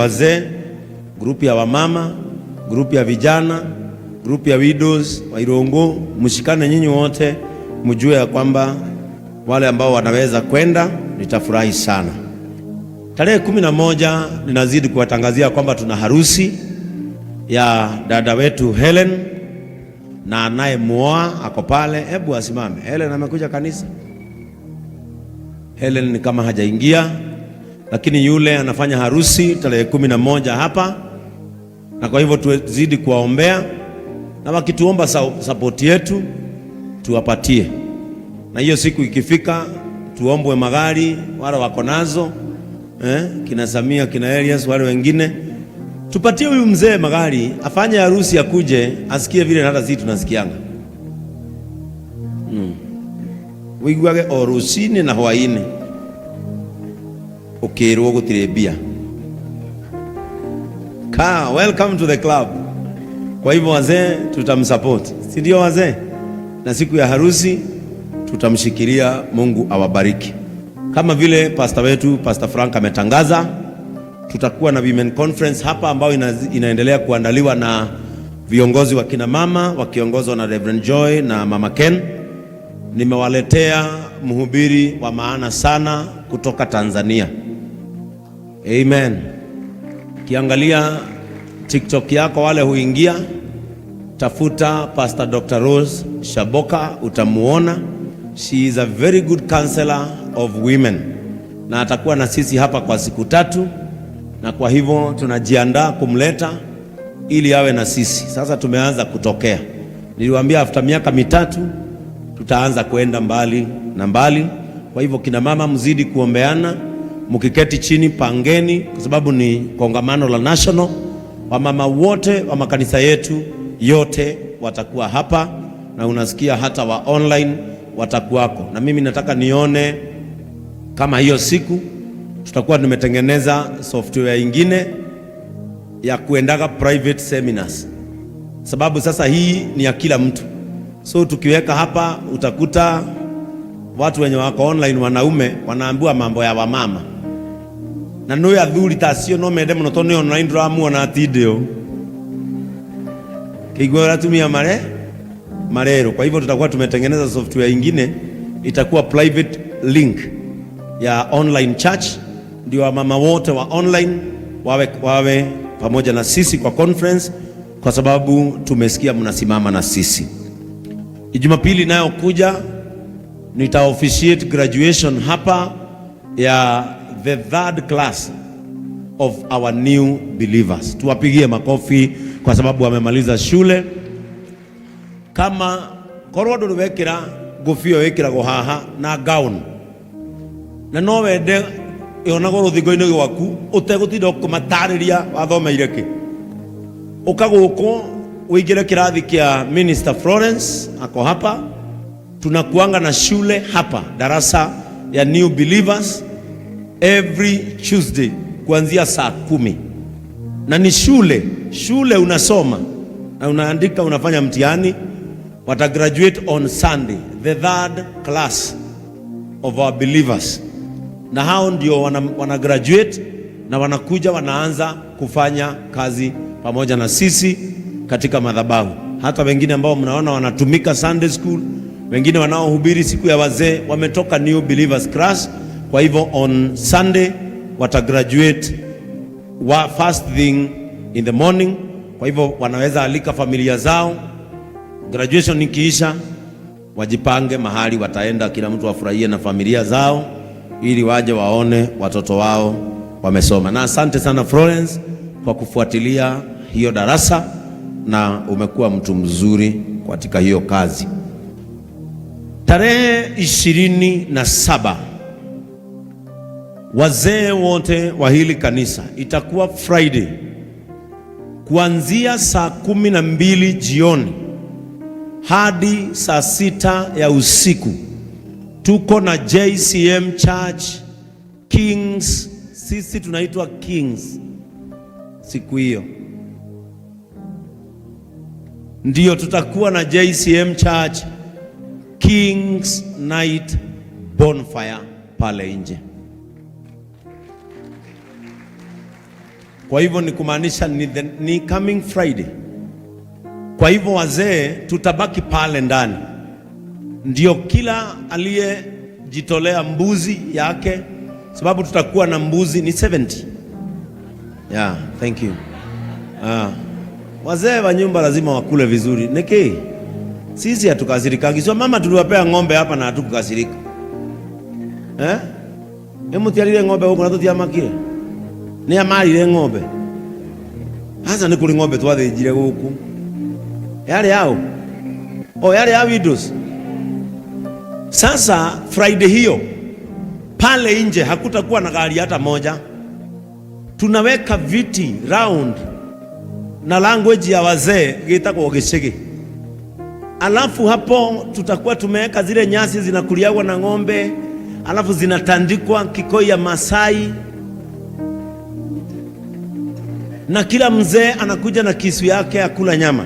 Wazee, group ya wamama, group ya vijana, group ya widows wa Irongo, mshikane nyinyi wote, mjue ya kwamba wale ambao wanaweza kwenda, nitafurahi sana. Tarehe 11 ninazidi kuwatangazia kwamba tuna harusi ya dada wetu Helen na anayemuoa ako pale. Hebu asimame. Helen amekuja kanisa. Helen ni kama hajaingia, lakini yule anafanya harusi tarehe 11 hapa, na kwa hivyo tuzidi kuwaombea, na wakituomba support yetu tuwapatie, na hiyo siku ikifika tuombwe magari wale wako nazo kina Samia, kina Elias, wale wengine tupatie huyu mzee magari afanye harusi, akuje asikie vile hata sisi tunasikianga wiguage o rucini na hwaini ukirwo gutire mbia ka. Welcome to the club. Kwa hivyo wazee tutamsupport, si ndio wazee? Na siku ya harusi tutamshikilia. Mungu awabariki. Kama vile pastor wetu Pastor Frank ametangaza, tutakuwa na women conference hapa ambayo inaendelea kuandaliwa na viongozi wa kina mama wakiongozwa na Reverend Joy na Mama Ken. Nimewaletea mhubiri wa maana sana kutoka Tanzania. Amen. Kiangalia TikTok yako, wale huingia, tafuta Pastor Dr. Rose Shaboka, utamuona. She is a very good counselor of women, na atakuwa na sisi hapa kwa siku 3, na kwa hivyo tunajiandaa kumleta ili awe na sisi. Sasa tumeanza kutokea. Niliwaambia after miaka 3 tutaanza kwenda mbali na mbali. Kwa hivyo kina mama, mzidi kuombeana, mkiketi chini pangeni, kwa sababu ni kongamano la national. Wamama wote wa makanisa yetu yote watakuwa hapa, na unasikia hata wa online watakuwako. Na mimi nataka nione kama hiyo siku tutakuwa tumetengeneza software ingine ya kuendaga private seminars, sababu sasa hii ni ya kila mtu. So tukiweka hapa utakuta watu wenye wako online, wanaume wanaambiwa mambo ya wamama na no athuri tacio no mende muno tondu online nduramuona atindeo kiigua atumia mare marero. Kwa hivyo tutakuwa tumetengeneza software ingine itakuwa private link ya online church, ndio wamama wote wa online wawe pamoja na sisi kwa conference, kwa sababu tumesikia mnasimama na sisi. Jumapili inayokuja nita officiate graduation hapa ya the third class of our new believers. Tuwapigie makofi kwa sababu wamemaliza shule. Kama korwo ndũrĩ wekĩra ngũbia wĩkĩragwo haha na gown, na no wende yonagwo rũthingo-inĩ gwaku ũtegũtinda ũkĩmatarĩria wathomeire kĩ, ũka gũkũ ũingĩre kĩrathi kĩa Minister Florence ako hapa. Tunakuanga na shule hapa, darasa ya new believers every Tuesday kuanzia saa 10, na ni shule shule, unasoma na unaandika, unafanya mtihani. Wata graduate on Sunday, the third class of our believers, na hao ndio wana graduate na wanakuja wanaanza kufanya kazi pamoja na sisi katika madhabahu. Hata wengine ambao mnaona wanatumika Sunday school, wengine wanaohubiri siku ya wazee wametoka new believers class. Kwa hivyo on Sunday wata graduate wa first thing in the morning. Kwa hivyo wanaweza alika familia zao, graduation ikiisha wajipange mahali wataenda, kila mtu afurahie na familia zao, ili waje waone watoto wao wamesoma. Na asante sana Florence kwa kufuatilia hiyo darasa, na umekuwa mtu mzuri katika hiyo kazi. Tarehe 27 wazee wote wa hili kanisa, itakuwa Friday kuanzia saa 12 jioni hadi saa 6 ya usiku. Tuko na JCM Church Kings, sisi tunaitwa Kings. Siku hiyo ndio tutakuwa na JCM Church Kings Night Bonfire pale nje. Kwa hivyo ni kumaanisha ni coming Friday. Kwa hivyo wazee tutabaki pale ndani, ndio kila aliyejitolea mbuzi yake, sababu tutakuwa na mbuzi ni 70. Yeah, thank you. Ah. Wazee wa nyumba lazima wakule vizuri. Niki sisi hatukasirikagi. Sio mama tuliwapea ng'ombe hapa na hatukukasirika. Eh? Emutiarire ng'ombe huko na tutiamakire. Ni amarire ng'ombe. Hasa ni kuri ng'ombe twathinjire guku. Yale yao. Oh, yale ya widows. Sasa Friday hiyo pale nje hakutakuwa na gari hata moja. Tunaweka viti round na language ya wazee gitagwo gicigi. Alafu hapo tutakuwa tumeweka zile nyasi zinakuliagwa na ng'ombe, alafu zinatandikwa kikoi ya Masai, na kila mzee anakuja na kisu yake ya kula nyama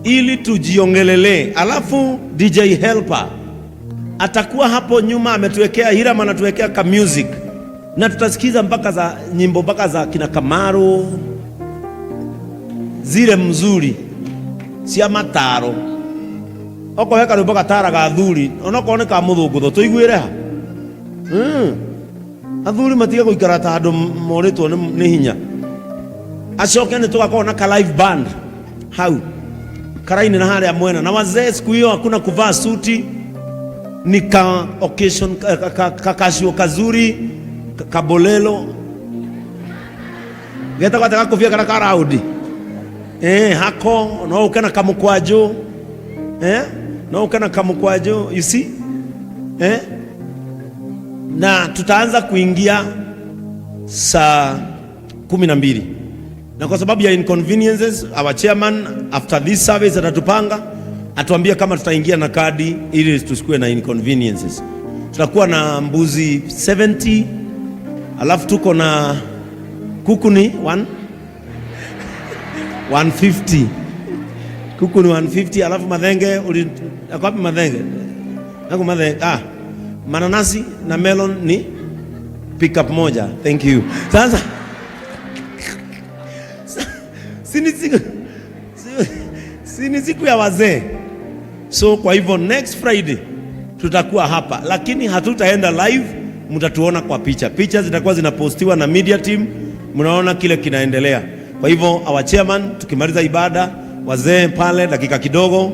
ili tujiongelelee. Alafu DJ Helper atakuwa hapo nyuma ametuwekea Hiram, anatuwekea ka music na tutasikiza mpaka za nyimbo mpaka za kina Kamaru zile mzuri cia mataro okorwo he karwimbo gataraga athuri onokorwo nĩ ka mũthũngũtho tũiguĩre ha. Athuri matige gũikara ta andũ morĩtwo nĩ hinya. Acoke nĩ tũgakorwo na ka live band hau karaini na harĩa mwena, na wazee siku hiyo hakuna kuvaa suti, ni ka occasion ka kashuo kazuri kabolelo getagwo atĩa gakobia kana ka raudi hako no uke na kamukwanju, no uke na kamukwanju, you see, na tutaanza kuingia saa 12, na kwa sababu ya inconveniences our chairman after this service atatupanga atuambie kama tutaingia na kadi ili tusikue na inconveniences. Tutakuwa na mbuzi 70, alafu tuko na kuku ni 150, kuku ni 150, alafu mathenge uli ako wapi mathenge? Ako mathenge, ah, mananasi na melon ni pickup moja. Thank you. Sasa sini siku ya wazee, so kwa hivyo next Friday tutakuwa hapa, lakini hatutaenda live, mtatuona kwa picha. Picha zitakuwa zinapostiwa na media team, mnaona kile kinaendelea. Kwa hivyo our chairman, tukimaliza ibada wazee pale dakika kidogo,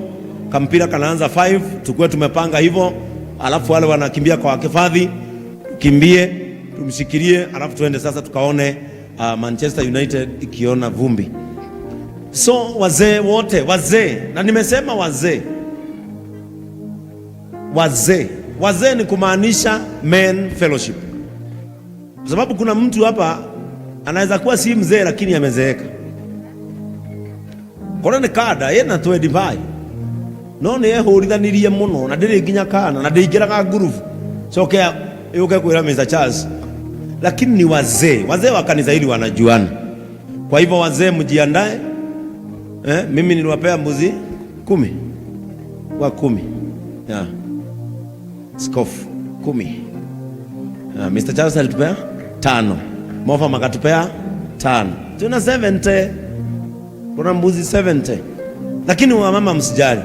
kampira kanaanza 5, tukuwe tumepanga hivyo, alafu wale wanakimbia kwa wakifadhi kimbie, tumshikilie, alafu tuende sasa tukaone Manchester United ikiona vumbi. So wazee wote, wazee, na nimesema wazee, wazee, wazee ni kumaanisha men fellowship, kwa sababu kuna mtu hapa anaweza kuwa si mzee lakini amezeeka. Korwo nĩ kada ĩna 25 no nĩ ehũrithanirie mũno na ndĩrĩ nginya kana na ndĩingĩraga ngurubu coke yũke kwĩra Mr. Charles, lakini ni wazee, wazee wa kanisa hili wanajuana. Kwa hivyo wazee mjiandae. Mimi niliwapea mbuzi 10 wa 10, yeah. Skofu 10. Mr. Charles alitupea 5, Mofa makatupea 5, tuna 70, kuna mbuzi 70. Lakini wamama msijali,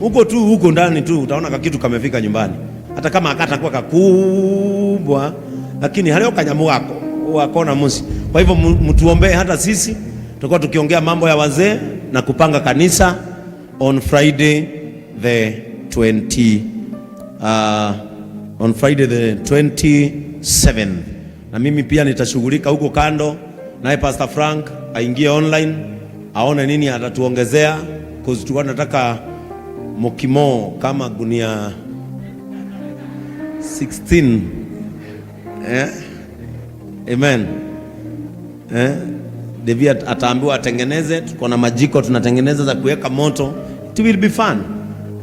huko tu huko ndani tu utaona kakitu kamefika nyumbani, hata kama akatakuwa kakubwa, lakini halio kanyamu gako wakona musi. Kwa hivyo mtuombee hata sisi tutakuwa tukiongea mambo ya wazee na kupanga kanisa on Friday the 20, on Friday the 27. Na mimi pia nitashughulika huko kando, naye Pastor Frank aingie online aone nini atatuongezea, cause tulikuwa tunataka mokimo kama gunia 16. Amen. Devi ataambiwa atengeneze, tuko na majiko tunatengeneza za kuweka moto. It will be fun.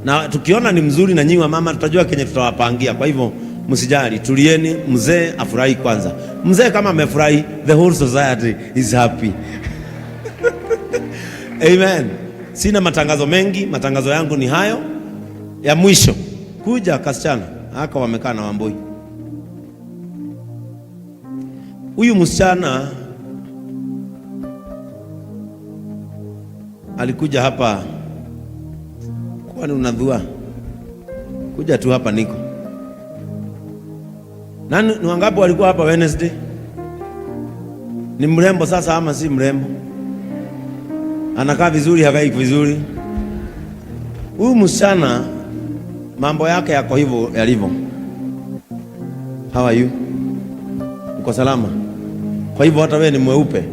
Na tukiona ni mzuri na nyinyi mama tutajua kenye tutawapangia. Kwa hivyo msijali, tulieni, mzee afurahi kwanza. Mzee kama amefurahi, the whole society is happy. Amen. Sina matangazo mengi, matangazo yangu ni hayo. Ya mwisho, kuja kasichana haka wamekaa na Wambui. Huyu msichana alikuja hapa, kwani unadhua? Kuja tu hapa niko. Nani, ni wangapi walikuwa hapa Wednesday? Ni mrembo sasa ama si mrembo? Anakaa vizuri, hakai vizuri? Huyu msichana mambo yake yako hivyo yalivyo. How are you? Uko salama? Kwa hivyo hata wewe ni mweupe.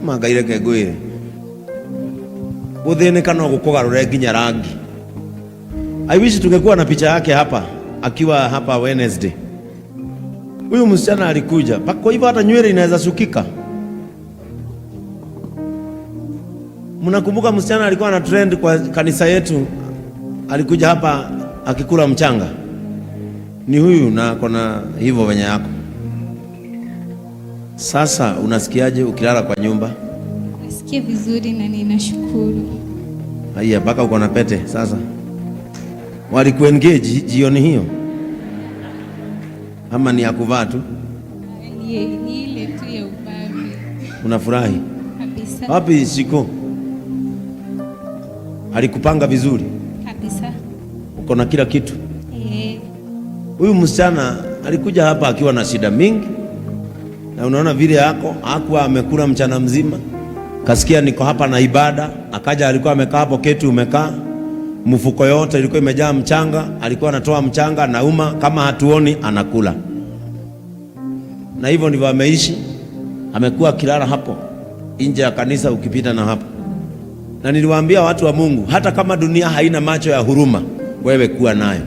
Magaire kegwire. Guthinika no gukugarure nginya rangi. I wish tungekuwa na picha yake hapa akiwa hapa Wednesday. Huyu msichana alikuja. Kwa hivyo hata nywele inaweza sukika. Mnakumbuka msichana alikuwa na trend kwa kanisa yetu, alikuja hapa akikula mchanga. Ni huyu na kona hivyo venye yako. Sasa unasikiaje ukilala kwa nyumba? Nasikia vizuri na ninashukuru. Haya, mpaka uko na pete sasa. Walikuengage jioni hiyo ama ni ya kuvaa tu? Ni ile tu ya ubabe. Unafurahi kabisa. Wapi Shiko? Alikupanga vizuri kabisa. Uko na kila kitu. Eh. Huyu msichana alikuja hapa akiwa na shida mingi, na unaona vile yako hakuwa amekula mchana mzima, kasikia niko hapa na ibada, akaja. Alikuwa amekaa hapo keti, umekaa mfuko yote ilikuwa imejaa mchanga, alikuwa anatoa mchanga nauma, kama hatuoni anakula, na hivyo ndivyo ameishi. Amekuwa akilala hapo nje ya kanisa, ukipita na hapo. Na niliwaambia watu wa Mungu, hata kama dunia haina macho ya huruma, wewe kuwa nayo.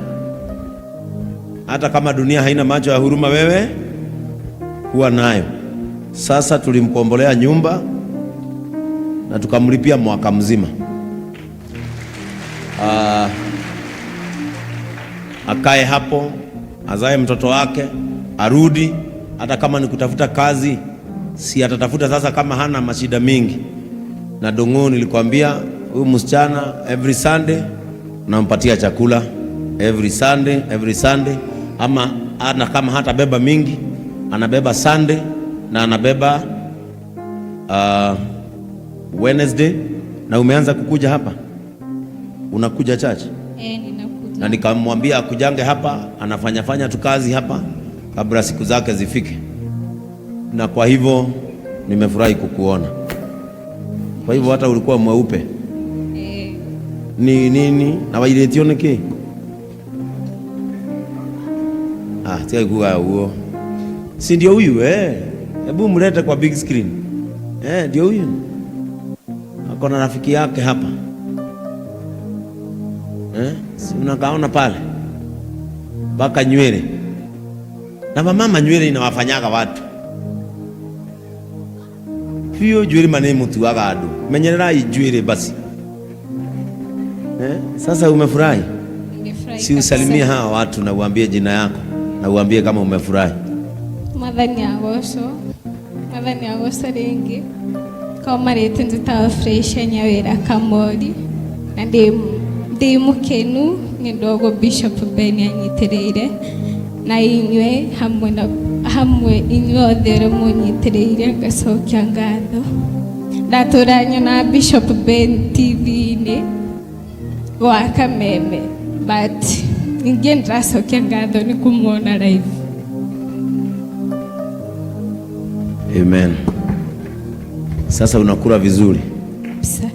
Hata kama dunia haina macho ya huruma, wewe kuwa nayo. Sasa tulimkombolea nyumba na tukamlipia mwaka mzima. Akae hapo azae mtoto wake arudi, hata kama ni kutafuta kazi, si atatafuta sasa kama hana mashida mingi. Na Dongo nilikwambia huyu msichana every Sunday nampatia chakula every Sunday, every Sunday, ama ana kama hata beba mingi, anabeba Sunday na anabeba Wednesday. Na umeanza kukuja hapa, unakuja church? Ninakuja. Na nikamwambia akujange hapa, anafanya fanya tu kazi hapa kabla siku zake zifike. Na kwa hivyo nimefurahi kukuona. Kwa hivyo hata ulikuwa mweupe. Ni nini na wairetio niki? Ah, tiga kuga huo. Si ndio huyu eh? Hebu mlete kwa big screen. Ndio huyu. Ako na rafiki yake hapa. Si unakaona pale? Mpaka nywele. Na mama nywele inawafanyaga watu. Hiyo nywele mane mutuaga andu. Menyererai nywele basi. Sasa umefurahi? Nimefurahi Si usalimie kabisa. hawa watu na uambie jina yako na uambie kama umefurahi. Mwathani agocwo. Mwathani agocwo ringi. Kwa marĩte njĩtagwo Fresha Nyawĩra Kamori na ndĩ mũkenu nĩ ũndũ wa ũguo Bishop Ben anyitĩrĩire na inyuĩ hamwe na hamwe inyuĩ othe ũrĩa mũnyitĩrĩire, ngacokia ngatho. Ndatũra nyona Bishop Ben TV-inĩ gwa Kameme, but ningĩ ndĩracokia ngatho nĩ kũmuona live. Amen. Sasa unakula vizuri? Kabisa.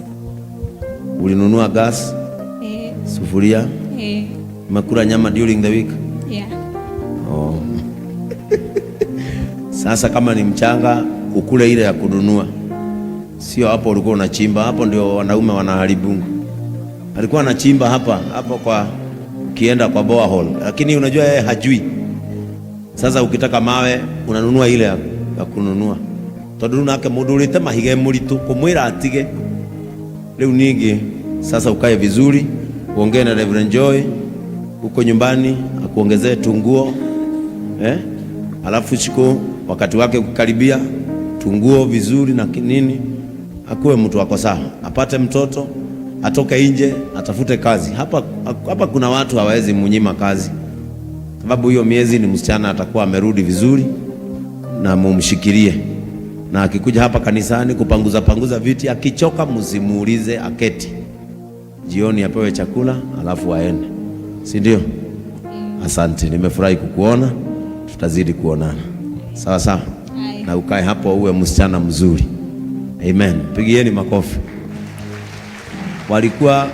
Ulinunua gas? Sufuria? Umekula nyama during the week? Yeah. Oh. Sasa kama ni mchanga ukule ile ya kununua. Sio hapo ulikuwa unachimba, hapo ndio wanaume wanaharibu. Alikuwa anachimba hapa, hapo kwa kienda kwa borehole. Lakini unajua yeye hajui. Sasa ukitaka mawe unanunua ile ya kununua. Tondu nake mundu urite mahiga muritu kumwira atige. Riu ningi sasa ukae vizuri, uongee na Reverend Joy huko nyumbani akuongezee tunguo. Alafu siku wakati wake kukaribia tunguo vizuri na nini, akuwe mtu ako sawa, apate mtoto, atoke nje, atafute kazi. Hapa, hapa kuna watu hawawezi munyima kazi, sababu hiyo miezi ni msichana atakuwa amerudi vizuri. Na mumshikilie, na akikuja hapa kanisani kupanguza panguza viti, akichoka msimuulize, aketi. Jioni apewe chakula alafu aende, si ndio? Asante, nimefurahi kukuona, tutazidi kuonana. Sawa sawa, Haya. Na ukae hapo uwe msichana mzuri. Amen. Pigieni makofi. Walikuwa